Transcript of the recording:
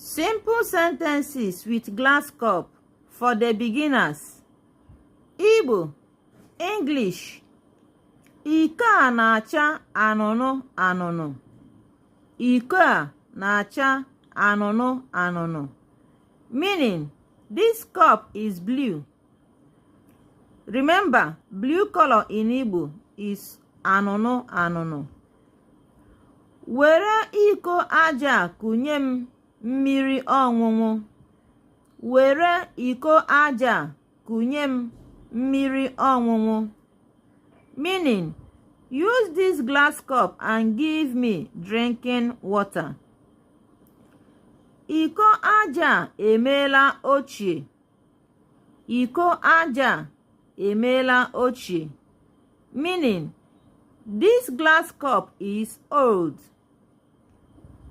Simple sentences with glass cup for the beginners. Igbo, English. Iko a na-acha anụnụ anụnụ. Iko a na-acha anụnụ anụnụ. Meaning, this cup is blue. Remember, blue color in Igbo is anụnụ anụnụ. Were iko aja a kunye m mmiri ọṅụṅụ. Were iko aja a kunye m mmiri ọṅụṅụ. Meaning, use this glass cup and give me drinking water. Iko aja a emeela ochie. Iko aja a emeela ochie. Meaning, this glass cup is old.